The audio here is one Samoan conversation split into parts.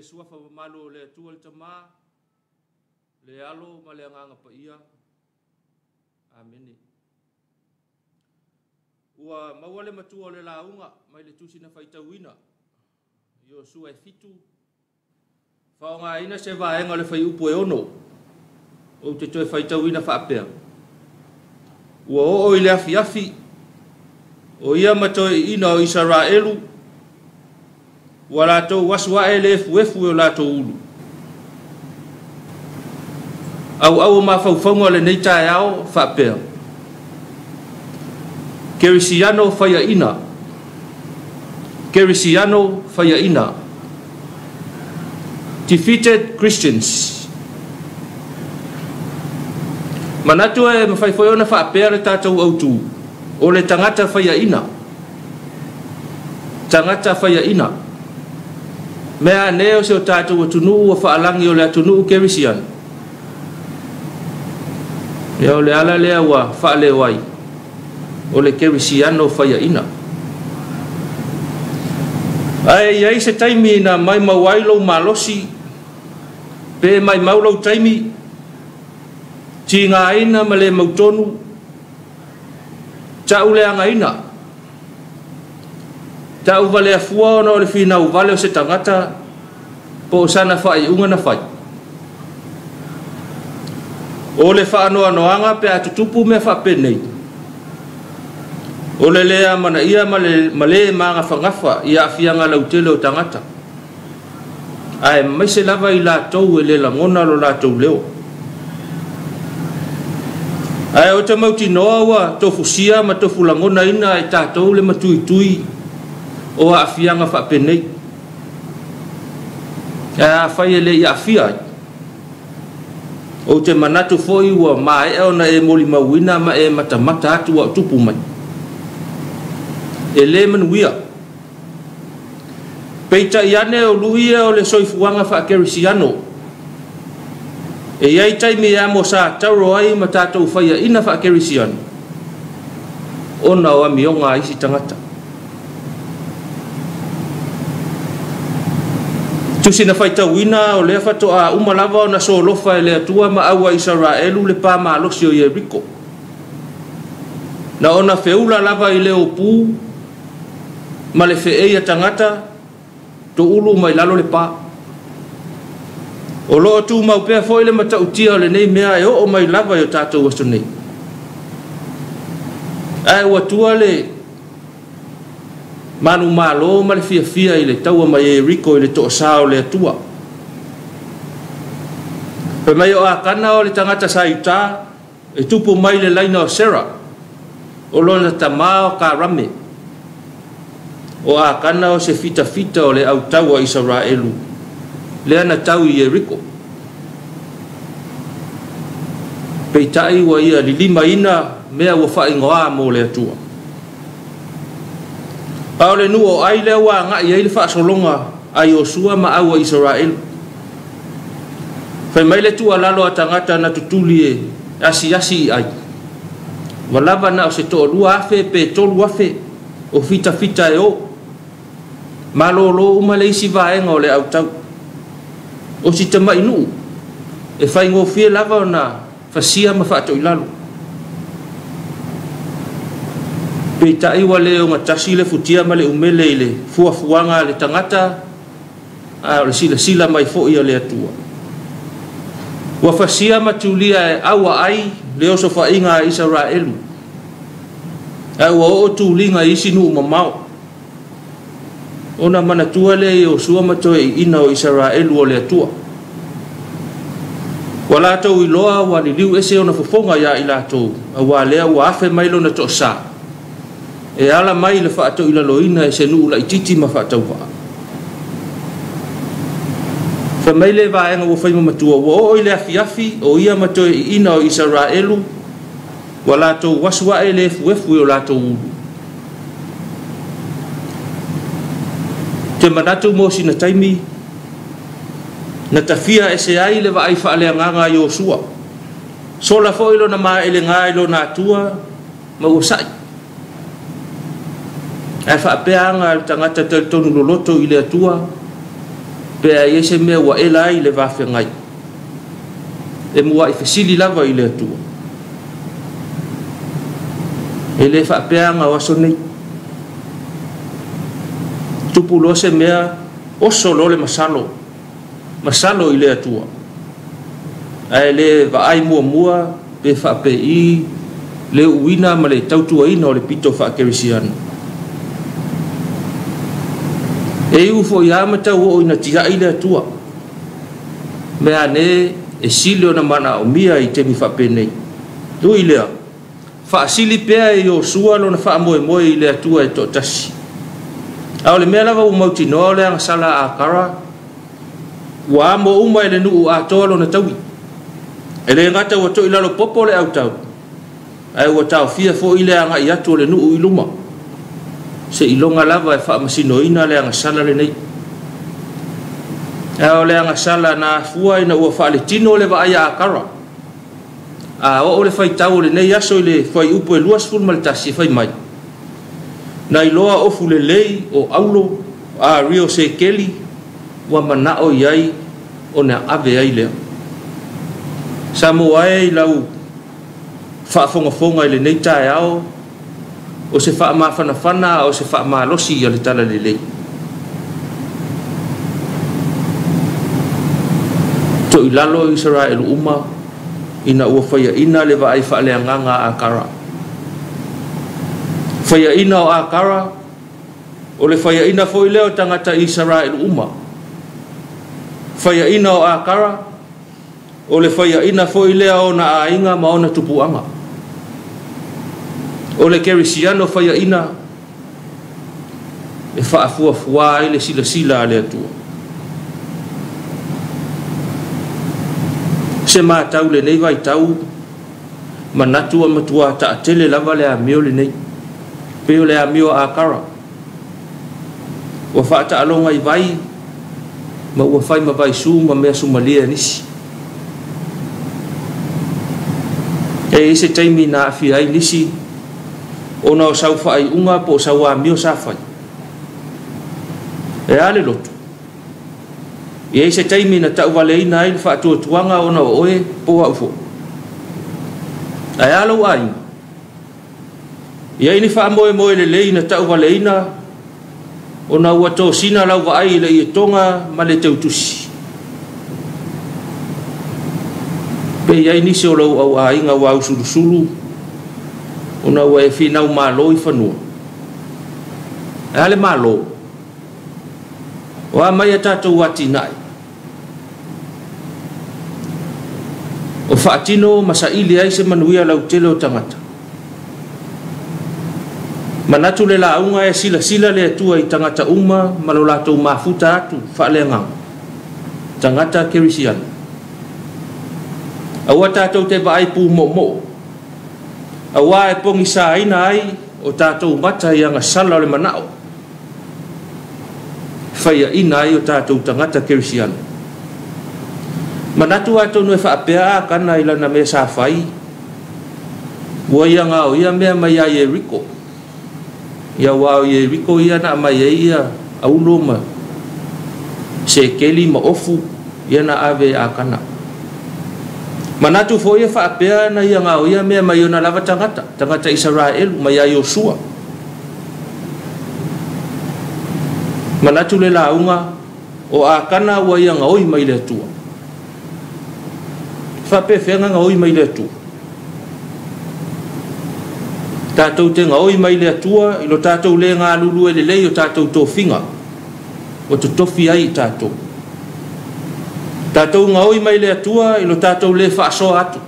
Suafa mamalu o le Atua le Tama, le Alo ma le Agaga Paia. Amene. Ua maua le matua o le lauga mai le tusi na faitauina, Iosua e 7, faaaogaina se vaega o le fuaiupu e 6, ou te toe faitauina faapea. Ua oo i le afiafi, o ia ma toeaiina o Isaraelu, ua latou asu ae le efuefu e o latou ulu. Auau o mafaufauga o lenei taeao faapea. Kerisiano faiaina. Kerisiano faiaina. Defeated Christians. Manatu e mafai foi ona faapea le tatou autu, o le tagata faiaina. Tagata faiaina. Mea ane o se o tatou atunuu ua faalagi o le atunuu kerisiano. Ia o le ala lea ua faaleo ai, o le kerisiano faiaina. Ae iai se taimi na maimau ai lou malosi, pe maimau lou taimi, tigaina ma le mautonu, tauleagaina, tauvalea fua ona o le finau vale o se tagata, po o sana faaiuga na fai. O le faanoanoaga pe a tutupu mea faapenei, o le lea amanaia ma le magafagafa i aafiaga lautele o tagata, ae maise lava i latou e le lagona lo latou leo. Ae o te mautinoa ua tofusia ma tofulagonaina e tatou le matuitui o aafiaga faapenei. Ae afai e le i aafia ai, ou te manatu foi ua maea ona e molimauina ma e matamata atu ua tupu mai. E le manuia. Peitai ane o luia o le soifuaga faakerisiano. E iai taimi e amo sa tauro ai ma tatou faiaina faakerisiano, ona o amioga a isi tagata. Tusi na faitauina o lea faatoa uma lava ona solofa e le Atua ma au a Isaraelu le pa malosi o Ieriko. Na ona feula lava i le opu ma le feei a tagata toulu mai lalo le pa. O loo tumau pea foi le matautia o lenei mea e oo mai lava i o tatou aso nei. Ae ua tua le manumalo ma le fiafia i le taua mai Ieriko i le toasā o le Atua. Fai mai o Akana o le tagata sa Iuta e tupu mai le laina o Sera, o lona tamā o Karame. O Akana o se fitafita o le autau a Isaraelu, lea na tau i Ieriko. Peitai ua ia lilimaina mea ua faaigoa mo le Atua. A o le nuu o Ai lea ua agai ai le faasologa a Iosua ma au a Isaraelu. Fai mai le tuualalo a tagata na tutuli e asiasi i ai. Ua lava na o se 2,000 pe 3,000 o fitafita e o. Malolo uma le isi vaega o le autau. O si tamai nuu e faigofie lava ona fasia ma faatoilalo. Peitai ua le ogatasi le futia ma le umele i le fuafuaga a le tagata, a o le silasila mai foi a le Atua. Ua fasia ma tulia e aua ai le osofaiga a Isaraelu, ae ua oo tuliga i isi nuu mamao. Ona manatua lea i Iosua ma toeaiina o Isaraelu o le Atua. Ua latou iloa ua liliu ese ona fofoga ia i latou, auā lea ua afe mai lona toasā, e ala mai le faatoilaloina e se nuu laititi ma faatauvaa. Fai mai le vaega ua fai ma matua, ua oo i le afiafi o ia ma toeaiina o Isaraelu, ua latou asu ae le efuefu i o latou ulu. Te manatu mo sina taimi, na tafia ese ai le vaai faaleagaga a Iosua. Sola foi lona maelega i lona Atua ma ua sa'i. Ae faapea aga a le tagata talitonu loloto i le Atua, Pe a i ai se mea ua ela ai le vafeagai, e muai fesili lava i le Atua. E le faapea aga o aso nei. Tupu loa se mea, oso loa le masalo, masalo i le Atua. Ae le vaai muamua pe faapei le uina ma le tautuaina o le pito faakerisiano. E iu foi lava ma tau oo ina tiai le Atua. Mea ane e sili ona manaomia i taimi faapenei. Ui lea, faasili pea e Iosua lona faamoemoe i le Atua e toatasi. A o le mea lava ua mautinoa o le agasala a Akara, ua amo uma e le nuu atoa lona taui. E le gata ua toilalo popo le autau, ae ua taofia foi le agai atu o le nuu i luma. Seiloga lava e faamasinoina le agasala lenei. Ae o le agasala na afua ina ua faaletino le vaai a Akara. A oo le faitau o lenei aso i le fuaiupu e 21 e fai mai, na iloa ofu lelei o aulo a rio sekeli ua manao i ai ona ave ai lea. Samoa e i lau faafogafoga i lenei taeao, o se faamafanafana o se faamalosi ia le tala lelei. Toilalo Isaraelu uma ina ua faiaina le vaai faaleagaga a Akara. Faiaina o Akara, o le faiaina foi lea o tagata Isaraelu uma. Faiaina o Akara, o le faiaina foi lea o ona aiga ma ona tupuaga. O le kerisiano faiaina e faafuafua ai le silasila a le Atua. Se matau lenei vaitau, manatu a matua taatele lava le amio lenei, pei o le amio a Akara. Ua faataaloga i vai, ma ua fai ma vaisu ma mea sumalia nisi. E i se taimi na aafia ai nisi, ona o sau faaiuga po o sau amio sa fai. E a le lotu. E i se taimi na tauvaleina ai le faatuatuaga ona o oe po au foi. Ae a lou aiga. E ai ni faamoemoe lelei na tauvaleina ona ua tosina lau vaai i le ietoga ma le teutusi. Pe i ai nisi o lou au aiga ua ausulusulu ona ua e finau malo i fanua. E a le malo. O a mai a tātou atinae. O faatino ma saili ai se manuia lautele o tagata. Manatu le lauga e silasila le Atua i tagata uma ma lo latou mafuta atu faaleagaga. Tagata kerisiano. Aua tātou te vaai pūmoomoo. Aua e pogisaina ai o tātou mata i agasala o le manao. Faiaina ai o tātou tagata kerisiano. Manatu atonu e faapea Akana i lana mea sa fai, ua ia ngao ia mea mai ia Yeriko. Ia ua o Yeriko ia na mai ai ia aulo ma sekeli ma ofu ia na ave Akana. Manatu foi e faapea na ia ngao ia mea mai ona lava tagata, tagata Israelu mai ia Iosua. Manatu le lauga o Akana ua ia ngaoi mai le Atua. Faapefea ngaoi mai le Atua. Tātou te ngaoi mai le Atua i lo tātou le ngalulu e lelei o tātou tofiga. O totofi ai i tātou. Tātou ngaoi mai le Atua i lo tātou le faasoa atu.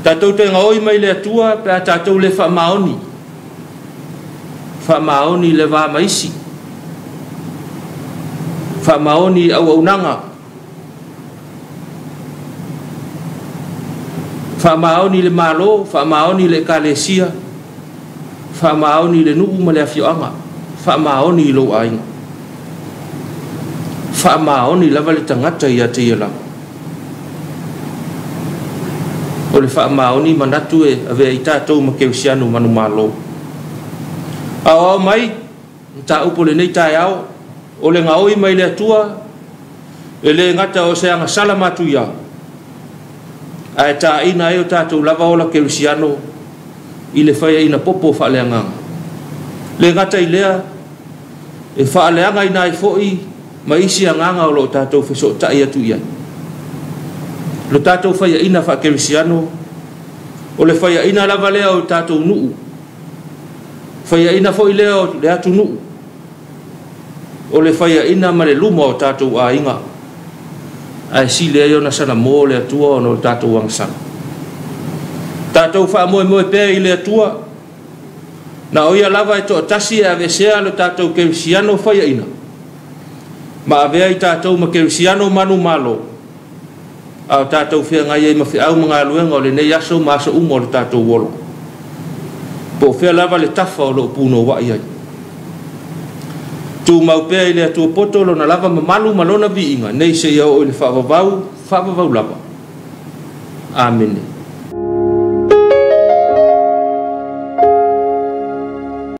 Tātou te ngaoi mai le Atua pe a tātou le faamaoni. Faamaoni le va maisi. Faamaoni auaunaga. Faamaoni le malo, faamaoni le ekalesia, faamaoni le nuu ma le afioaga, faamaoni i lou aiga. Faamaoni lava le tagata ia te ia lava. O le faamaoni manatu e avea i tātou ma kerisiano manumalo. Aoao mai, mataupu lenei taeao, O le gaoi mai le Atua, e le gata o se agasala matuia, ae taina ai o tatou lava ola kerisiano i le faiaina popo faaleagaga. Le gata i lea, e faaleagaina ai foi ma isi agaga o loo tatou fesootai atu i ai. Lo tatou faiaina faakerisiano, o le faiaina lava lea o tatou nuu, faiaina foi lea o le atunuu, o le faiaina ma le luma o tatou aiga, ae sili ai ona salamo le Atua ona o tatou agasala. Tatou faamoemoe pea i le Atua, na o ia lava e toatasi e aveesea le tatou kerisiano faiaina, ma avea i tatou ma kerisiano manumalo, a o tatou feagai ai ma feau ma galuega o lenei aso ma aso uma o le tatou ola. Po o fea lava le tafa o loo punouai ai. Tumau pea i le Atua poto lona lava mamalu ma lona viiga, nei seia oo i le faavavau, faavavau lava. Amene.